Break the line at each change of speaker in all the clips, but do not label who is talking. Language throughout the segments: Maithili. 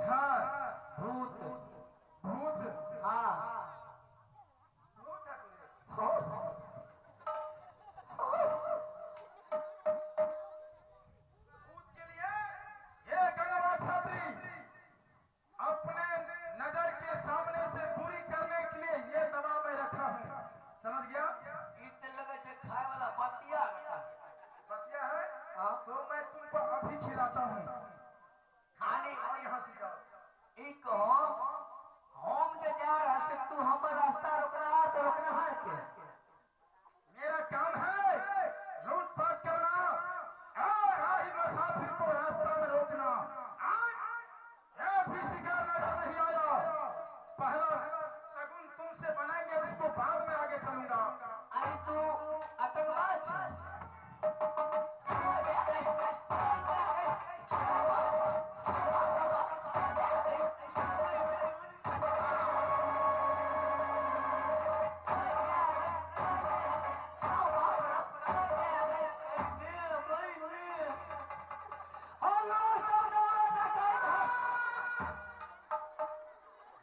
हाँ।
भूत।
भूत?
हाँ।
भूत है तू?
हो।
भूत के लिए ये गंगवा छात्री अपने नजर के सामने से दूरी करने के लिए ये दवा मैं रखा हूँ, समझ गया?
ई ते लगे छै खाय वाला बतिया रखा।
बतिया है?
हाँ।
तो मैं तुमको अभी खिलाता हूँ।
खाने
और यहाँ से जाओ।
ई कहो हम जे जा रहल छी तू हमर रास्ता रोकना तो रोकनहार के।
मेरा काम है लूटपाट करना और राही मुसाफिर को रास्ता में रोकना। आज एक भी शिकार नजर नहीं आया। पहला शगुन तुमसे बनाएंगे, उसको बाद में आगे चलूंगा।
अरे तू आतंकवाद छै।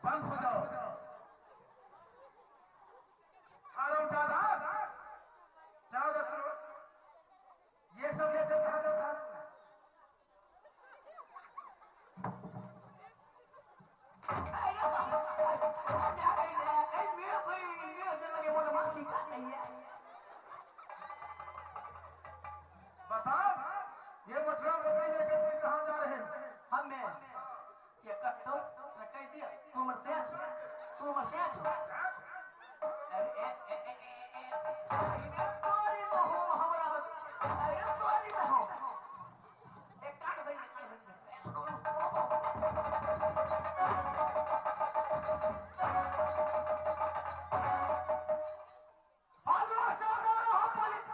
बंद हो जाओ हरामजादा। जाओ दसरो, ये सब लेकर कहा जाता है तुम्हें? बताओ ये मटरा मटरी लेकर तुम कहाँ जा रहे हो?
हमे के कत्तो तोरा कहि दिया तू हमर सया छ, तू हमर सया छ। अरे ए ए ए ए ए तोरी बहू हमरा अरे तोरी बहू ए काट धरि काट धरि। हेलो सब दौड़ो हो पुलिस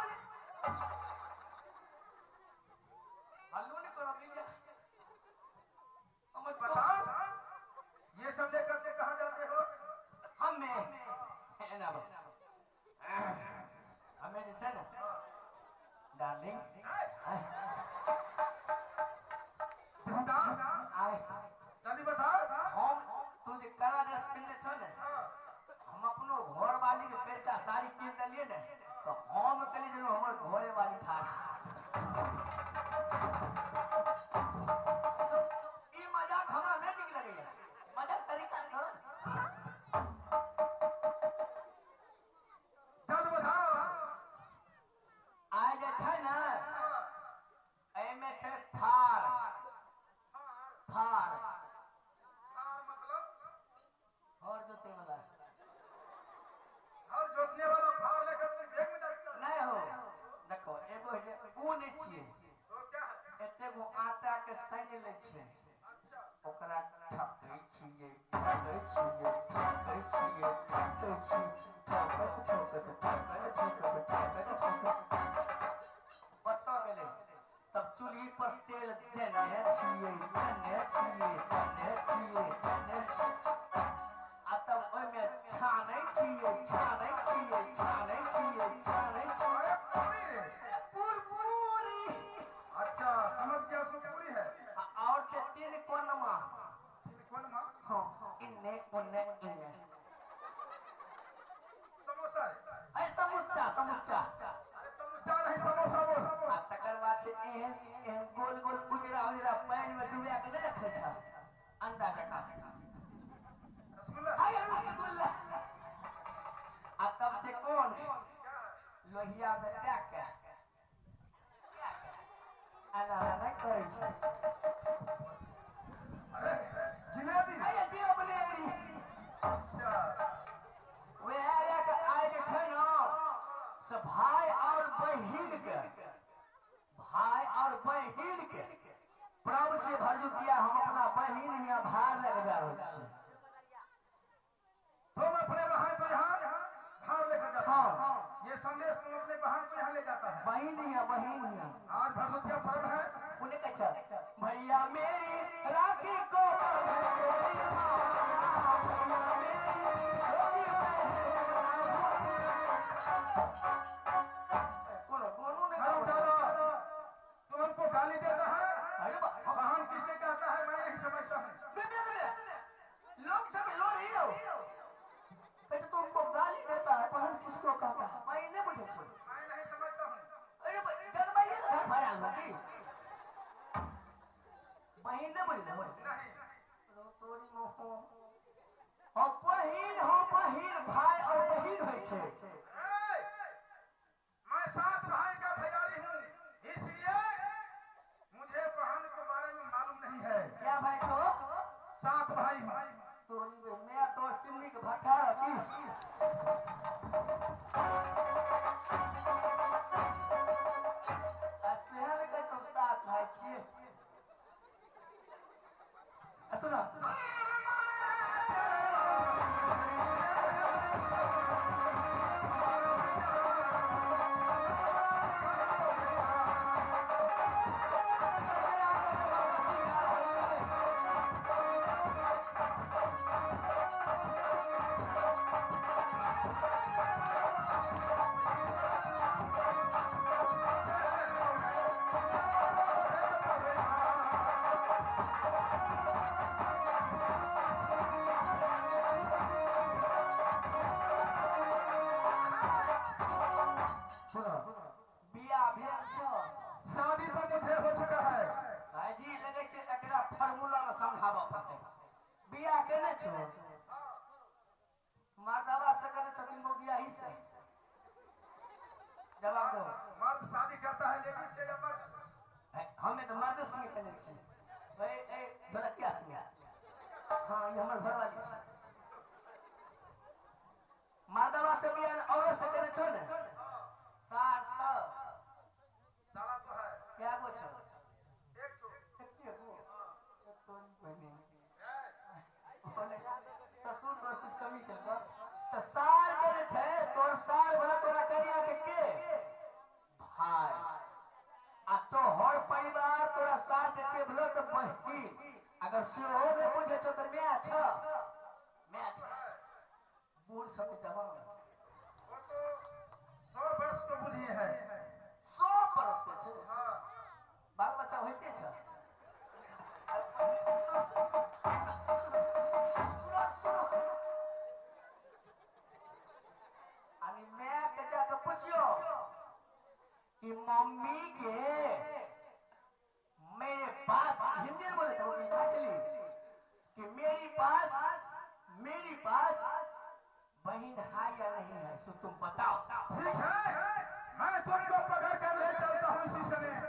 हल्लू नहीं करो दीजिए हमर।
बताओ ये सब लेकर तुम कहाँ जाते हो?
हमे एना बा हमे जे छै ने डार्लिंग
बेहुदा,
आय
जल्दी बताओ।
हम तू जे काला ड्रेस पहिनने छौ ने, हम अपनो घर वाली के करिका साड़ी कीन देलियै ने तो हम कहलियै जे हमर घरे वाली ठाढ़ छै। ई मजाक हमरा नहि नीक लगैया। मजाक तरीका से करो ने।
जल्द बताओ।
आइ जे छै ने एहिमे छै फार। फार?
फार मतलब?
हर जोते वाला।
हल जोतने वाला फार लेकर तुम बैग में डालता है?
नहि हो, देखो एगो होइ छै ऊ नहि छियै।
तो क्या है?
एते गो आटा के सानि लै छै।
अच्छा।
ओकरा ठकै छियै, ठकै छियै, ठकै छियै, ठकै छियै, ठकैत ठकैत ठकैत ठकैत ठकैत ठकैत बतऽ गेलै। तब चूल्ही पर तेल देने छियै, देने छियै, देने छियै, देने छियै आ तब ओहिमे छानै छियै, छानै छियै, छानै छियै, छानै छियै।
अरे पूरी रे।
पूरी।
अच्छा, समझ गया, उसमें पूरी है।
आ और छै तीन कोनमा।
तीन कौन माँ?
हाँ, इन्ने उन्ने इन्ने।
समोसा रे।
अरे समुच्चा, समुच्चा।
अरे समोसा नहीं, समोसा बोल।
आ तकर बाद छै एहन एहन गोल गोल उजरा उजरा पानि में डुबा के नहि रखै छै अंडा जकाँ।
रसगुल्ला।
अरे रसगुल्ला। आ तब छै कोन?
क्या है?
लोहिया में दए के एना एना नहि करै छै?
अरे जिलेबी।
अरे जिलेबी।
अच्छा।
वएह लए के आइ जे छै ने से भाय और बहिन के, भाय और बहिन के प्रभु से भरदुतिया हम अपना बहिन हियाँ भार लए के जा रहल छी।
तुम अपने बहन को यहाँ भार लेकर जाता
हाँ।
है? ये संदेश तुम अपने बहन को यहाँ ले जाता है?
बहिन हियाँ, बहिन हियाँ।
आज भरदुतिया पर्व है।
उन्हें कहै छै भैया मेरी राखी को मेरी माँ, भैया मेरी राखी कोनो कोनो नहीं।
हरामजादा, तुम हमको गाली देता है?
अरे बा
बहन किसे कहता है मैं नहीं समझता हूँ।
बेबे मरलो?
नहीं।
तोरी मोहो। हो बहिन, हो बहिन, भाई और बहिन होइ छै।
ए, मैं 7 भाई का भैयारी हूँ, इसलिए मुझे बहन के बारे में मालूम नहीं है।
क्या भाई को?
7 भाई हूँ।
तोरी बे, मैं तो चिमनी के भट्ठा रखी। पहले के तुम 7 भाई छिए। सुनो।
शादी तो मुझे हो चुका है।
भाईजी लगे छे एकरा फार्मूला में समझाबऽ पड़तै। बियाह केने छो? मर्दवा से केने छो कि मौगिया ही से? जवाब दो।
मर्द शादी करता है लेडीज से या मर्द?
हमें तो मर्द संगे केने छी। ए ए ढोलकिया संगे। हाँ, ये हमर घरवाली छी। मर्दवा से बियाह औरत से केने छो ने? सार छो।
साला तो है।
क्या गो छो?
एक तो।
एक गो। एक तो बहिनी। ससुर तोर कुछ कमी केलको त सार के जे छै तोर सार भला तोरा कनिया के भाई आ तोहर परिवार तोरा सार के भलो त बहिन। अगर सेहो नै बुझै छौ त my छ, my छ। बूढ़ सब के जवान
वो तो 100 वर्ष को बुढ़ी है।
100 बरस के छै?
हाँ।
बाल बच्चा होइते छ? सुनो सुनो, अरे मैं के जाके पूछियो कि मम्मी के मेरे पास हिंदी में बोले थे वो मैथिली कि मेरी पास बहन है या नहीं है, सो तुम बताओ।
ठीक है, मैं तुमको पकड़ कर ले चलता हूँ इसी समय।